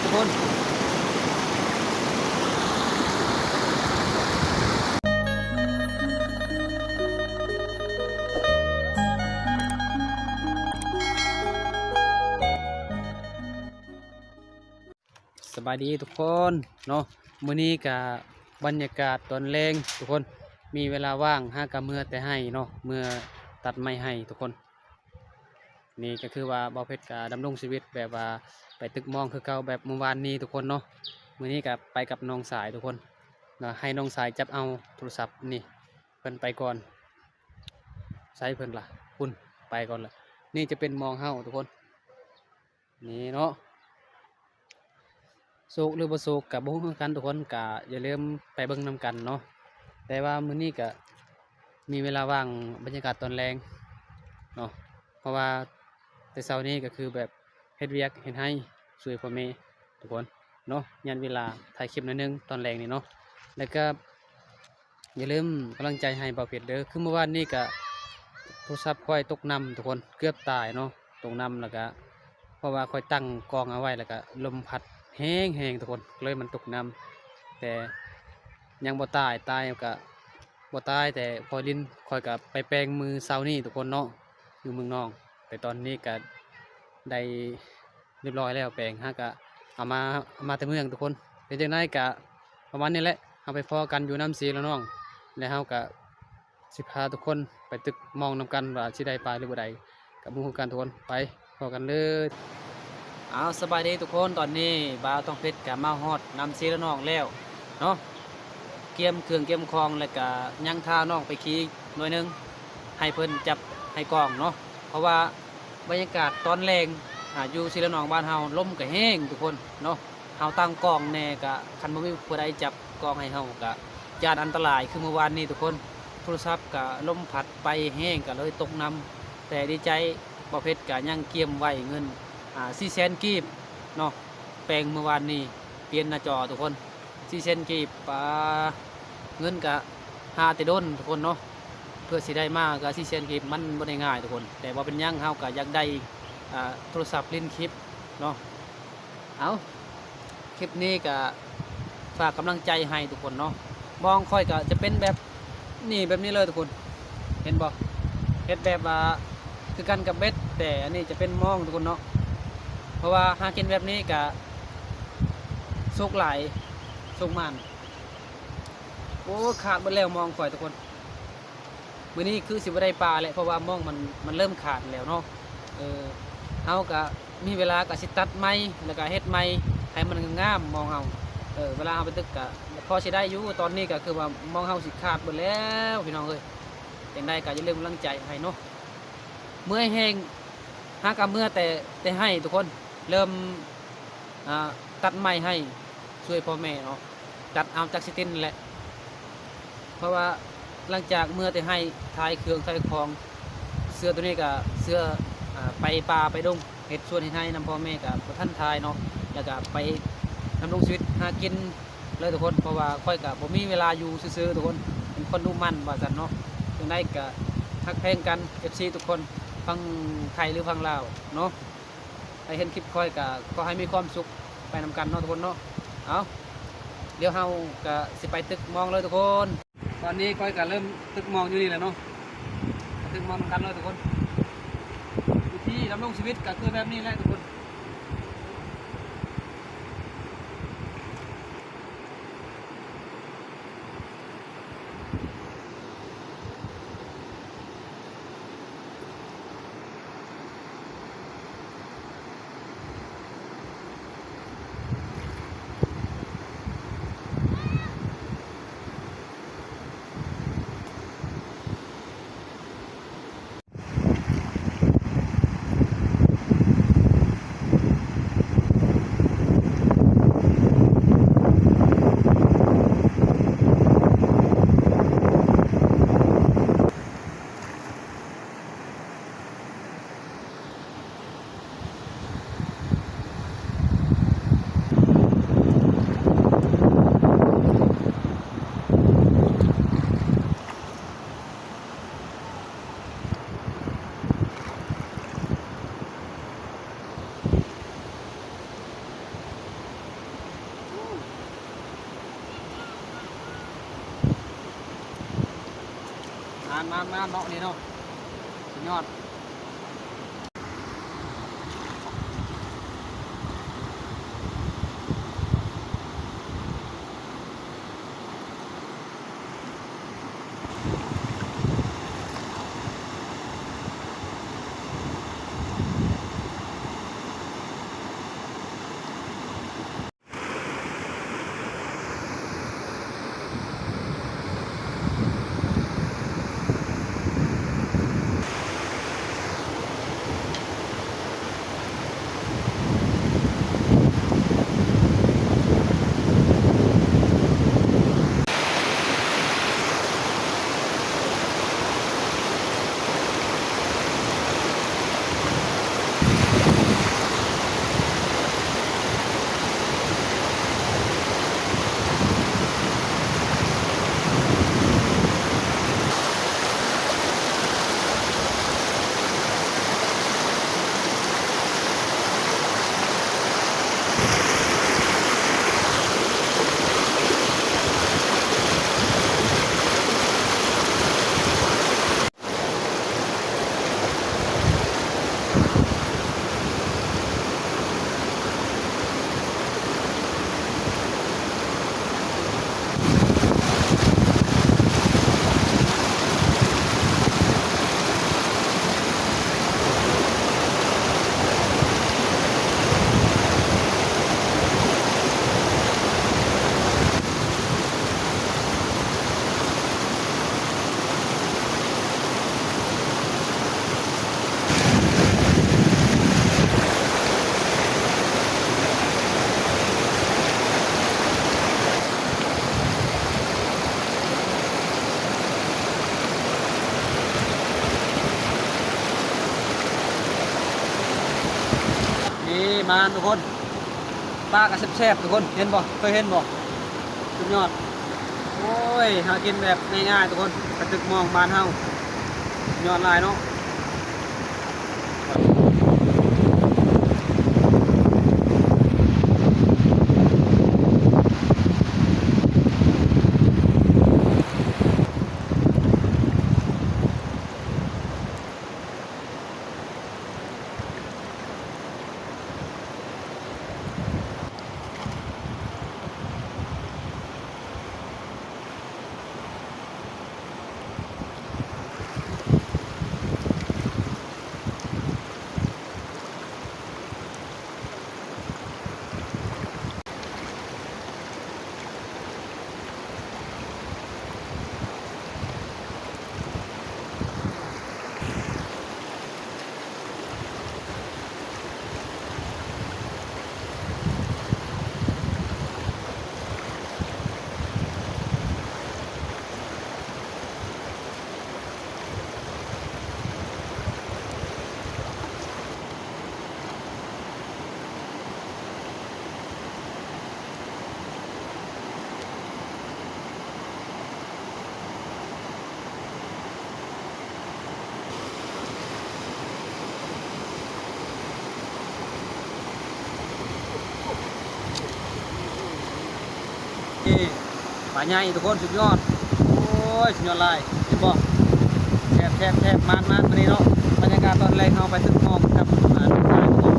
ທຸກຄົນ. ສະບາຍດີທຸກຄົນເນາະ, ມື້ນີ້ກະບັນຍາກາດຕອນແລງທຸກຄົນ, ມີເວລາວ່າງຫາກະເມືອແຕ່ໄຮ່ເນາະ, ເມືອຕັດໄມ້ໄຮ່ທຸກຄົນ. ນີ້ກະຄືວ່າບ່າວເພັດກະດຳລົງຊີວິດແບບວ່າໄປຕຶກມອງຄືເກົ່າແບບມື້ວານນີ້ທຸກຄົນເນາະ. ມື້ນີ້ກະໄປກັບນ້ອງຊາຍທຸກຄົນເນາະ, ໃຫ້ນ້ອງຊາຍຈັບເອົາໂທລະສັບນີ້, ເພິ່ນໄປກ່ອນ. ໃສເພິ່ນລະ? ພຸ້ນ ໄປກ່ອນລະ. ນີ້ຈະເປັນມອງເຮົາທຸກຄົນ. ນີ້ເນາະ, ໂຊກຫຼືບໍ່ໂຊກກະບໍ່ຮູ້ຄືກັນທຸກຄົນ, ກະຢ່າລືມໄປເບິ່ງນຳກັນເນາະ. ແຕ່ວ່າມື້ນີ້ກະມີເວລາວ່າງບັນຍາກາດຕອນແລງເນາະ, ເພາະວ່າແຕ່ເຊົ້ານີ້ກະຄືແບບເຮັດວຽກເຮັດໄຮ່ຊ່ວຍພໍ່ແມ່ທຸກຄົນເນາະ, ຍາດເວລາຖ່າຍຄລິບໜ້ອຍໜຶ່ງຕອນແລງນີ້ເນາະ. ແລ້ວກະ ຢ່າລືມກຳລັງໃຈໃຫ້ບ່າວເພັດເດີ. ຄືມື້ວານນີ້ກະໂທລະສັບຂ້ອຍຕົກນ້ຳທຸກຄົນ, ເກືອບຕາຍເນາະ, ຕົກນ້ຳ. ແລ້ວກະເພາະວ່າຂ້ອຍຕັ້ງກ້ອງເອົາໄວ້ ແລ້ວກະລົມພັດແຮງໆທຸກຄົນ, ເລີຍມັນຕົກນ້ຳ. ແຕ່ຍັງບໍ່ຕາຍ, ຕາຍກະບໍ່ຕາຍ, ແຕ່ພໍລິນ. ຂ້ອຍກະໄປແປງມື້ເຊົ້ານີ້ທຸກຄົນເນາະ, ຢູ່ເມືອງນອງ. ແຕ່ຕອນນີ້ກະໄດ້ ຮຽບຮ້ອຍແລ້ວ, ແປງເຮົາກະເອົາມາ ເອົາມາແຕ່ເມືອງທຸກຄົນ. ເປັນຈັ່ງໃດກະປະມານນີ້ແຫຼະ, ເຮົາໄປພໍ້ກັນຢູ່ນຳຊີລະນອງ ແລ້ວເຮົາກະຊິພາທຸກຄົນໄປຕຶກມອງນຳກັນວ່າຊິໄດ້ປາຫຼືບໍ່ໄດ້, ກະບໍ່ຮູ້ຄືກັນທຸກຄົນ. ໄປພໍ້ກັນເລີຍ. ເອົາ ສະບາຍດີທຸກຄົນ, ຕອນນີ້ບ່າວທອງເພັດກະມາຮອດນຳຊີລະນອງແລ້ວເນາະ, ກຽມເຄື່ອງກຽມຂອງ ແລ້ວກະຍັງຖ້ານ້ອງໄປຂີ່ໜ້ອຍໜຶ່ງ ໃຫ້ເພິ່ນຈັບໃຫ້ກ້ອງເນາະ, ເພາະວ່າ ບັນຍາກາດຕອນແລງ ອາ ຢູ່ຊີລະນອງບ້ານເຮົາ ລົມກະແຮງທຸກຄົນເນາະ. ເຮົາຕັ້ງກ້ອງແດ່ກະ ຄັນບໍ່ມີຜູ້ໃດຈັບກ້ອງໃຫ້ເຮົາກະຢ້ານອັນຕະລາຍ ຄືມື້ວານນີ້ທຸກຄົນ. ໂທລະສັບກະລົມພັດໄປແຮງ ກະເລີຍຕົກນ້ຳ, ແຕ່ດີໃຈ ບ່າວເພັດກະຍັງກຽມໄວ້ເງິນ ອາ ສີ່ແສນກີບເນາະ, ແປງມື້ວານນີ້ ປ່ຽນໜ້າຈໍທຸກຄົນ. ສີ່ແສນກີບ ປາ ເງິນກະຫາແຕ່ດົນທຸກຄົນເນາະ, ເພື່ອຊິໄດ້ມາກະສີ່ແສນກີບ ມັນບໍ່ໄດ້ງ່າຍທຸກຄົນ. ແຕ່ບໍ່ເປັນຫຍັງ, ເຮົາກະຢາກໄດ້ ອາ ໂທລະສັບຫຼິ້ນຄລິບເນາະ. ເອົາ ຄລິບນີ້ກະຝາກກຳລັງໃຈໃຫ້ທຸກຄົນເນາະ. ມອງຂ້ອຍກະຈະເປັນແບບນີ້ ແບບນີ້ເລີຍທຸກຄົນ. ເຫັນບໍ່? ເຮັດແບບວ່າຄືກັນກັບເບັດ, ແຕ່ອັນນີ້ຈະເປັນມອງທຸກຄົນເນາະ. ເພາະວ່າຫາກິນແບບນີ້ກະສຸກຫຼາຍ ສຸກໝານ. ໂອ້ ຂາດເບິດແລ້ວມອງຂ້ອຍທຸກຄົນ. ມື້ນີ້ຄືຊິບໍ່ໄດ້ປາແຫຼະ ເພາະວ່າມອງມັນ ມັນເລີ່ມຂາດແລ້ວເນາະ. ເອີ ເຮົາກະມີເວລາກະຊິຕັດໃໝ່ ແລ້ວກະເຮັດໃໝ່ໃຫ້ມັນງາມມອງເຮົາ. ເອີ ເວລາເຮົາໄປຕຶກກະພໍຊິໄດ້ຢູ່. ຕອນນີ້ກະຄືວ່າມອງເຮົາຊິຂາດເບິດແລ້ວພີ່ນ້ອງເອີຍ. ຈັ່ງໃດກະຢ່າລືມກຳລັງໃຈໃຫ້ເນາະ. ເມື່ອຍແຮງ ຫາກະເມືອແຕ່ ແຕ່ໄຮ່ທຸກຄົນ, ເລີ່ມ ອາ ຕັດໄມ້ໄຮ່ຊ່ວຍພໍ່ແມ່ເນາະ, ຕັດເອົາຈັກຊິຕິນແຫຼະ. ເພາະວ່າຫຼັງຈາກເມືອແຕ່ໄຮ່ ຖ່າຍເຄື່ອງຖ່າຍຂອງ, ເສື້ອໂຕນີ້ກະເສື້ອ ອາ ໄປປ່າໄປດົງ ເຮັດສວນເຮັດໄຮ່ນຳພໍ່ແມ່ກະບໍ່ທັນຖ່າຍເນາະ, ແລ້ວກະໄປດຳລົງຊີວິດຫາກິນ ເລີຍທຸກຄົນ. ເພາະວ່າຂ້ອຍກະບໍ່ມີເວລາຢູ່ຊື່ໆທຸກຄົນ, ເປັນຄົນດຸໝັ່ນວ່າຊັ້ນເນາະ. ຈັ່ງໃດກະຮັກແພງກັນ ເອັຟຊີ ທຸກຄົນ ຝັ່ງໄທ ຫຼື ຝັ່ງລາວເນາະ. ໃຜເຫັນຄລິບຂ້ອຍກະຂໍໃຫ້ມີຄວາມສຸກໄປນຳກັນເນາະທຸກຄົນເນາະ. ເອົາ ດຽວເຮົາກະຊິໄປຕຶກມອງເລີຍທຸກຄົນ. ຕອນນີ້ຂ້ອຍກະເລີ່ມຕຶກມອງຢູ່ນີ້ແຫຼະເນາະ, ມາຕຶກມອງນຳກັນເລີຍທຸກຄົນ. ວິທີດຳລົງຊີວິດກະຄືແບບນີ້ແຫຼະທຸກຄົນ. ມາ ມາເນາະ ນີ້ເນາະ ສຸດຍອດ. ນີ້ມາທຸກຄົນ ປາກະແຊບໆ ທຸກຄົນ ເຫັນບໍ່? ເຄີຍເຫັນບໍ່? ສຸດຍອດ. ໂອ້ຍ ຫາກິນແບບງ່າຍໆ ທຸກຄົນ ປາຕຶກມອງບ້ານເຮົາ ຍອດຫຼາຍເນາະ. ນີ້ ປາໃຫຍ່ທຸກຄົນ ສຸດຍອດ. ໂອ້ຍ ສຸດຍອດຫຼາຍ ເຫັນບໍ່? ແຊບໆໆ ມັນໆ ມື້ນີ້ເນາະ ບັນຍາກາດຕອນແລງ ເຮົາໄປຕຶກມອງກັບ ອ່າ ນ້ອງຊາຍທຸກຄົນ.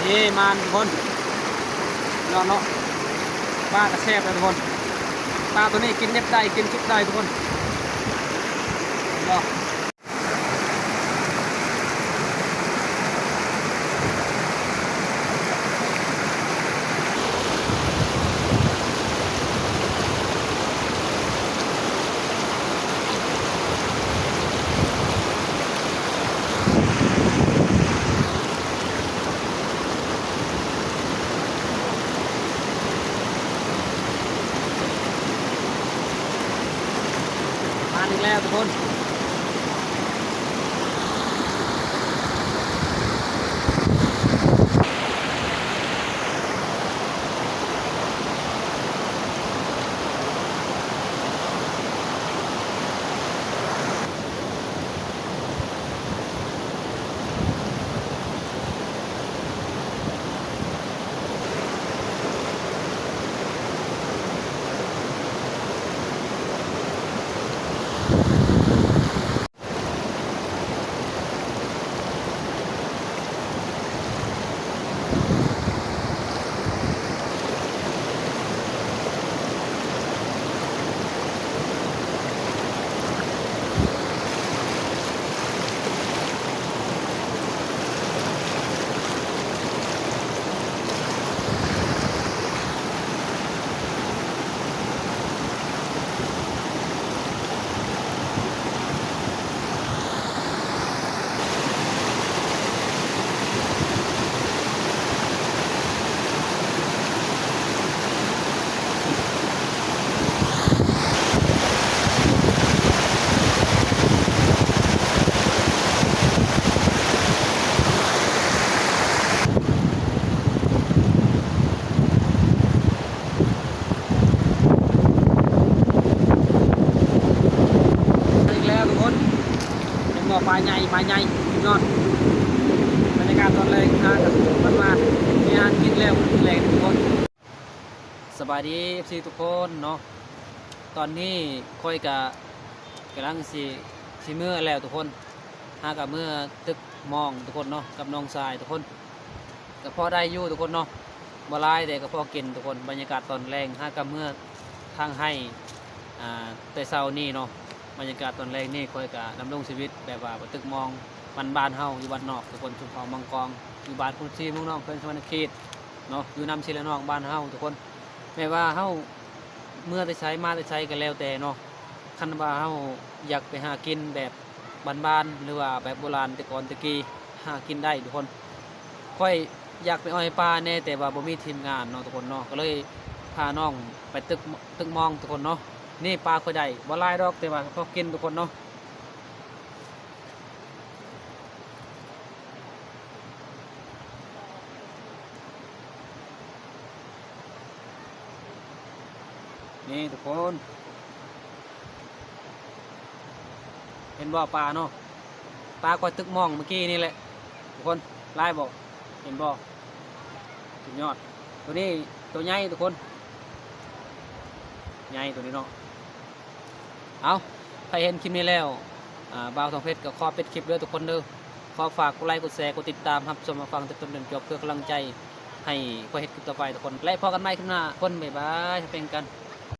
ເອີ ມານທຸກຄົນ ເນາະ ເນາະ ປາກະແຊບເລີຍທຸກຄົນ. ປາໂຕນີ້ກິນດິບໄດ້ ກິນສຸກໄດ້ທຸກຄົນ ເນາະ. ມາອີກແລ້ວທຸກຄົນ. ອີກແລ້ວທຸກຄົນ ເຫັນບໍ່ ປາໃຫຍ່ ປາໃຫຍ່ ສຸດຍອດ. ບັນຍາກາດຕອນແລງ ຫາກະສຸກ ມັນວ່າມີອາຫານກິນແລ້ວ ມື້ແລງທຸກຄົນ. ສະບາຍດີ ເອັຟຊີ ທຸກຄົນເນາະ. ຕອນນີ້ຂ້ອຍກະກຳລັງຊິ ຊິເມືອແລ້ວທຸກຄົນ. ຫາກະເມືອຕຶກມອງທຸກຄົນເນາະ ກັບນ້ອງຊາຍທຸກຄົນ. ກະພໍໄດ້ຢູ່ທຸກຄົນເນາະ ບໍ່ຫຼາຍແຕ່ກະພໍກິນທຸກຄົນ. ບັນຍາກາດຕອນແລງ ຫາກະເມືອທາງໄຮ່ ອາ ແຕ່ເຊົ້ານີ້ເນາະ. ບັນຍາກາດຕອນແລງນີ້ ຂ້ອຍກະດຳລົງຊີວິດແບບວ່າໄປຕຶກມອງບ້ານໆເຮົາ ຢູ່ບ້ານນອກທຸກຄົນ ຊຸມເຜົ່າມັງກອງ ຢູ່ບ້ານຄຸນຊີ ເມືອງນອງ ແຂວງສະຫວັນນະເຂດເນາະ ຢູ່ນຳຊີລະນອງບ້ານເຮົາທຸກຄົນ. ແມ່ນວ່າເຮົາເມືອແຕ່ໃສ ມາແຕ່ໃສກະແລ້ວແຕ່ເນາະ ຄັນວ່າເຮົາຢາກໄປຫາກິນແບບບ້ານໆ ຫຼືວ່າແບບໂບລານແຕ່ກ່ອນແຕ່ກີ້ ຫາກິນໄດ້ທຸກຄົນ. ຂ້ອຍຢາກໄປອ້ອຍປາແດ່ ແຕ່ວ່າບໍ່ມີທີມງານເນາະທຸກຄົນເນາະ ກະເລີຍພານ້ອງໄປຕຶກ ຕຶກມອງທຸກຄົນເນາະ. ນີ້ປາຂ້ອຍໄດ້ ບໍ່ຫຼາຍດອກ ແຕ່ວ່າພໍກິນທຸກຄົນເນາະ. ນີ້ທຸກຄົນ ເຫັນບໍ່ປາເນາະ ປາຂ້ອຍຕຶກມອງມື້ກີ້ນີ້ແຫຼະທຸກຄົນ. ຫຼາຍບໍ່ ເຫັນບໍ່ ສຸດຍອດ. ໂຕນີ້ໂຕໃຫຍ່ທຸກຄົນ ໃຫຍ່ໂຕນີ້ເນາະ. ເອົາ ໃຜເຫັນຄລິບນີ້ແລ້ວ ອາ ບ່າວທອງເພັດກະຂໍປິດຄລິບເດີທຸກຄົນເດີ. ຂໍຝາກກົດໄລ ກົດແຊ ກົດຕິດຕາມ ຮັບຊົມຮັບຟັງແຕ່ຕົ້ນຈົນຈົບ ເພື່ອກຳລັງໃຈໃຫ້ຂ້ອຍເຮັດຄລິບຕໍ່ໄປທຸກຄົນ ແລະ ພໍ້ກັນໃໝ່ຄລິບໜ້າທຸກຄົນ. ບາຍບາຍ ຮັກແພງກັນ.